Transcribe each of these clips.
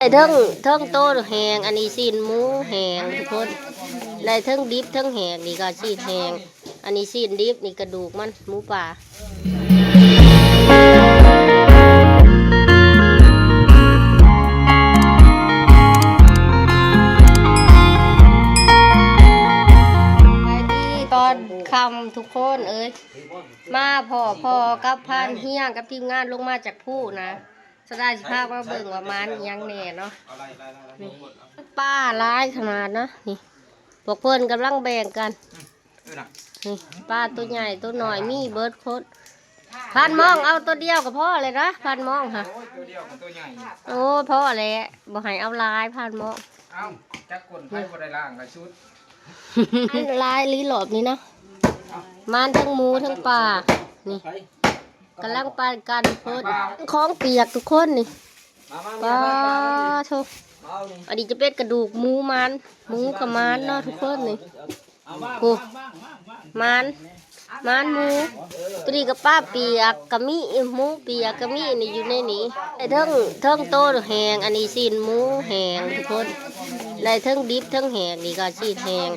ໄດ້ເທິງ ເທິງໂຕແຫ້ງ ອັນນີ້ຊີ້ນໝູແຫ້ງທຸກຄົນ ໄດ້ເທິງດິບເທິງແຫ້ງ ນີ້ກໍຊີ້ນແຫ້ງ ອັນນີ້ຊີ້ນດິບ ນີ້ກະດູກມັນ ໝູປ່າ. ສະບາຍດີຕອນຄ່ຳທຸກຄົນເອີຍ ມາພໍ້ພໍ້ກັບພານຮຽງກັບທີມງານລົງມາຈາກພູນະ. ສະດາຊິພາມາເບິ່ງວ່າມານອີ່ຫຍັງແດ່ເນາະ. ນີ້ ປາຫຼາຍຂະໜາດເນາະ. ນີ້ ພວກເພິ່ນກຳລັງແບ່ງກັນ. ນີ້ ປາໂຕໃຫຍ່ໂຕນ້ອຍມີເບິດຄົນ. ພານມອງເອົາໂຕດຽວກໍພໍແລ້ວນະ ພານມອງຫະ. ໂອ້ຍ ໂຕດຽວກໍໂຕໃຫຍ່. ໂອ້ ພໍແລ້ວ ບໍ່ໃຫ້ເອົາຫຼາຍ ພານມອງ. ເອົ້າ ຈັກຄົນໃຜບໍ່ໄດ້ລ້າງລະຊຸດ. ອັນຫຼາຍອີ່ຫຼີລອບນີ້ນະ ມານທັງໝູທັງປາ. ນີ້ ກຳລັງປານກັນໂພດ ຂອງປຽກທຸກຄົນນີ້. ປາໂທ ອັນນີ້ຈະເປັນກະດູກໝູມານ ໝູກະມານເນາະທຸກຄົນນີ້. ໂອ້ ມານ ມານໝູ ໂຕນີ້ກະປາປຽກກະມີ ໝູປຽກກະມີ ນີ້ຢູ່ໃນນີ້. ໄດ້ເທິງ ເທິງໂຕແຫ້ງ ອັນນີ້ຊີ້ນໝູແຫ້ງທຸກຄົນ ໄດ້ເທິງດິບເທິງແຫ້ງ ນີ້ກໍຊີ້ນແຫ້ງ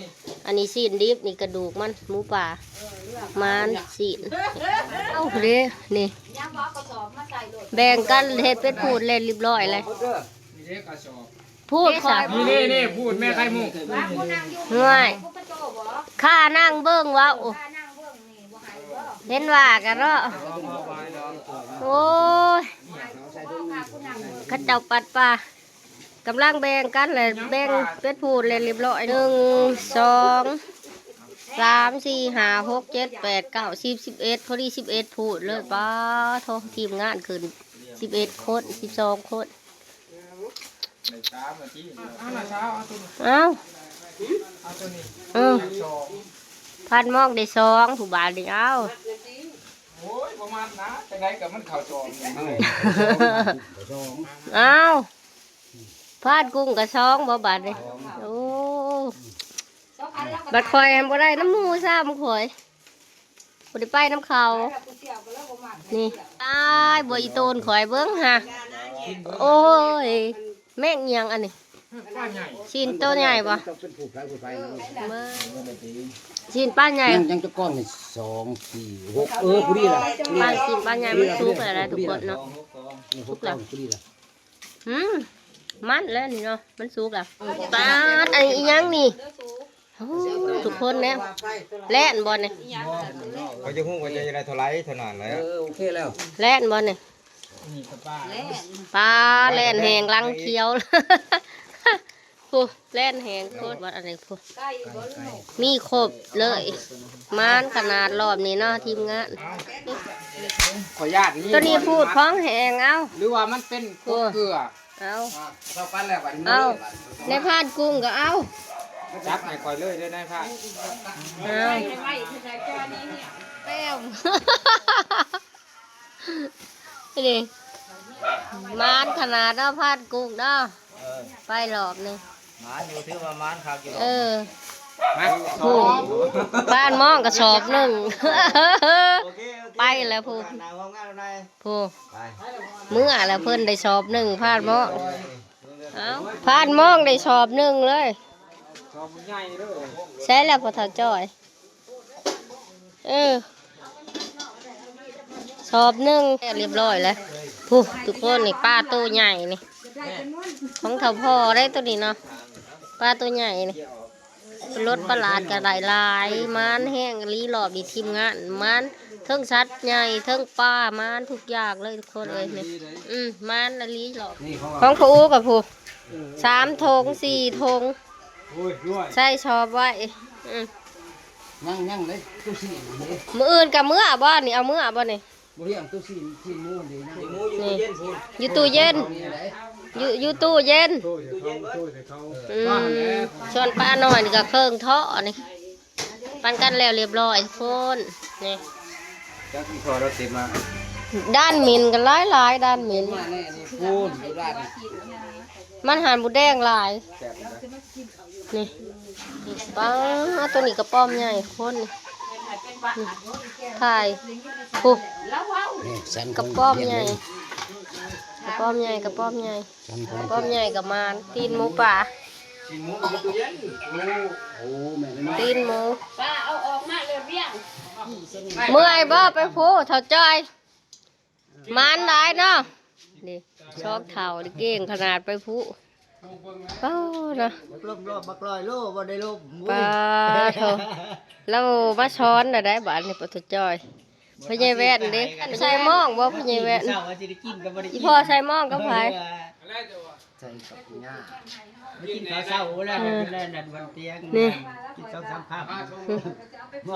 ອັນນີ້ຊີ້ນດິບ ນີ້ກະດູກມັນ ໝູປ່າ ມານຊີ້ນ. ເອົ້າ ເດ້ ນີ້ ແບ່ງກັນເຮັດເປັດພູດແລ້ວຮຽບຮ້ອຍແລ້ວ. ພູດຂ້ອຍ ນີ້ໆໆ ພູດແມ່ໄຂ່ມຸກ. ຫ້ວຍ ຂ້ານັ່ງເບິ່ງວ່າ ໂອ້ ເຫັນວ່າກັນເນາະ. ໂອ້ຍ ເຂົາເຈົ້າປັດປາ ກຳລັງແບ່ງກັນແຫຼະ ແບ່ງເປັດພູດແລ້ວຮຽບຮ້ອຍ. ໜຶ່ງ ສອງ ສາມ ສີ່ ຫ້າ ຫົກ ເຈັດ ແປດ ເກົ້າ ສິບ ສິບເອັດ ພໍດີສິບເອັດພູດເລີຍ. ປາໂທ ທີມງານຂຶ້ນສິບເອັດຄົນ ສິບສອງຄົນ. ເອົາ ເອົາໂຕນີ້ ເອົາໂຕນີ້ ເອີ ສອງ ພານມອງໄດ້ສອງ ຜູ້ບາດນີ້. ເອົາ ໂອ້ຍ ບໍ່ມັດນະ ຈັ່ງໃດກໍມັນເຂົ້າສອງ. ເອົາ ພານກຸ້ງກໍສອງບໍ່ບາດນີ້. ໂອ້ ບາດຂ້ອຍຫັ້ນບໍ່ໄດ້ນຳໝູຊ້ຳ ຂ້ອຍບໍ່ໄດ້ໄປນຳເຂົາ. ນີ້ ຕາຍ ບໍ່ອີ່ໂຕນຂ້ອຍເບິ່ງຫະ. ໂອ້ຍ ແມ່ງອີ່ຫຍັງອັນນີ້? ຊີ້ນໂຕໃຫຍ່ບໍ່? ເບິ່ງ ຊີ້ນປາໃຫຍ່ ຍັງ ຍັງຈັກກ້ອນນີ້ ສອງ ສີ່ ຫົກ ເອີ ພໍດີລະ ປາ ຊີ້ນປາໃຫຍ່ມັນສຸກແລ້ວນະທຸກຄົນເນາະ. ນີ້ ຫົກກ້ອນພໍດີລະ. ຫືມ ມັນແລ້ວນີ້ເນາະ ມັນສຸກລະ. ປາດ ອັນນີ້ອີ່ຫຍັງນີ້? ໂອ້ ທຸກຄົນແນວ ແລ່ນບໍ່ນີ້? ເຂົາຈະຮູ້ວ່າຈະໄດ້ເທົ່າໃດເທົ່ານັ້ນແຫຼະ. ເອີ ໂອເຄແລ້ວ ແລ່ນບໍ່ນີ້? ປາ ແລ່ນແຮງຫຼັງຂຽວ. ໂອ້ ແລ່ນແຮງໂພດ ອັນນີ້ໂພດ ມີຄົບເລີຍ. ມານຂະໜາດລອບນີ້ເນາະທີມງານ. ຂໍຢ້ານນີ້ ໂຕນີ້ພູດຂອງແຫ້ງ. ເອົາ ຫຼືວ່າມັນເປັນກົກເກືອ? ເອົາ ອ່າ ເທົ່າກັນແລ້ວບັດນີ້. ເອົາ ນາຍພານກຸ້ງກໍເອົາ ຈັບໃຫ້ຂ້ອຍເລີຍເດີນາຍພານ. ເອົາ ແປ້ມ ນີ້ ມານຂະໜາດເນາະ ພານກຸ້ງເນາະ. ເອີ ໄປລອບໜຶ່ງ ມານຢູ່ ຖືວ່າມານຄັກຢູ່. ເອີ ມາ ໂອ້ ພານມອງກະສອບໜຶ່ງ. ໂອເຄ ໂອເຄ ໄປແລ້ວຜູ້ ໜ້າງາມໆນາຍ ຜູ້ ໄປ ເມືອແລ້ວ ເພິ່ນໄດ້ສອບໜຶ່ງ ພານມອງ. ເອົ້າ ພານມອງໄດ້ສອບໜຶ່ງເລີຍ ສອບໃຫຍ່ເດີ. ໃສລະພໍ່ເຖົ້າຈ້ອຍ? ເອີ ສອບໜຶ່ງຮຽບຮ້ອຍແລ້ວ. ຜູ້ ທຸກຄົນນີ້ ປາໂຕໃຫຍ່ນີ້ ຂອງເຖົ້າພໍ່ໄດ໋ໂຕນີ້ເນາະ ປາໂຕໃຫຍ່ນີ້. ລົດປະຫຼາດກໍໄດ້ຫຼາຍ ມານແຮງອີ່ຫຼີລອບນີ້ທີມງານ ມານເທິງສັດໃຫຍ່ ເທິງປາ ມານທຸກຢ່າງເລີຍທຸກຄົນເອີຍນີ້. ອືມ ມານອີ່ຫຼີລອບນີ້ ຂອງພໍ່ອູ້ກໍຜູ້ ສາມຖົງ ສີ່ຖົງ ໂອ້ຍ ດ້ວຍ ໃສ່ສອບໄວ້. ອືມ ຍັງ ຍັງເດ້ ຕູ້ຊີ້ນເດ້ ມື້ອື່ນກໍເມືອບໍ່ນີ້? ເອົາເມືອບໍ່ນີ້? ບໍ່ຮຽງຕູ້ຊີ້ນ ຊີ້ນໝູເດ້ ຍັງ ຊີ້ນໝູຢູ່ ນີ້ ຕູ້ເຢັນພຸ້ນ ຢູ່ຕູ້ເຢັນ ນີ້ເດ້ ຢູ່ ຢູ່ຕູ້ເຢັນ. ໂອ້ຍ ເຂົາ ໂອ້ຍ ເຂົາ ອືມ ວ່າແລ້ວ ສ່ວນປານ້ອຍນີ້ກໍເຄິ່ງທໍ່ນີ້ ປັນກັນແລ້ວຮຽບຮ້ອຍພຸ້ນນີ້. ຈັກອີ່ພໍລາວເກັບມາ ດ້ານໝິ່ນກໍຫຼາຍໆ ດ້ານໝິ່ນ ມາແນ່ນີ້ ພຸ້ນຢູ່ດ້ານ ມັນຫານໝູແດງຫຼາຍ ແຊບເດ້ ນີ້ ນີ້ ປາ ໂຕນີ້ກະປ້ອມໃຫຍ່ຄົນ ນີ້ ຂາຍ ໂອ້ ນີ້ ສັນ ກະປ້ອມໃຫຍ່ ຂອງ ກະປອມໃຫຍ່ ກະປອມໃຫຍ່ ກະປອມໃຫຍ່ກະມານ ຕີນໝູປ່າ ຕີນໝູ ປາເອົາອອກມາເລີຍວຽງ ເມື່ອຍບໍ່ໄປພູເຖົ້າຈ້ອຍ? ມານຫຼາຍເນາະ ນີ້ຊອກເຖົ້ານີ້ເກັ່ງຂະໜາດໄປພູ ເອົ້າເນາະ ລົມໆ ບັກລອຍໂລບໍ່ໄດ້ລົມ ປາໂທ ລາວມາສອນແລ້ວໄດ໋ບາດນີ້ ປະໂທຈ້ອຍ ພໍ່ໃຫຍ່ແວ່ນເດ້ ໃສ່ໝ້ອງບໍ່ພໍ່ໃຫຍ່ແວ່ນ? ອີ່ພໍ່ໃສ່ໝ້ອງກັບໃຜ? ໃສ່ກັບຍ່າ ໄປກິນເຂົ້າເຊົ້າແລ້ວ ເອີ ນັ້ນວັນຕຽງ ນີ້ ກິນສອງສາມຄຳ.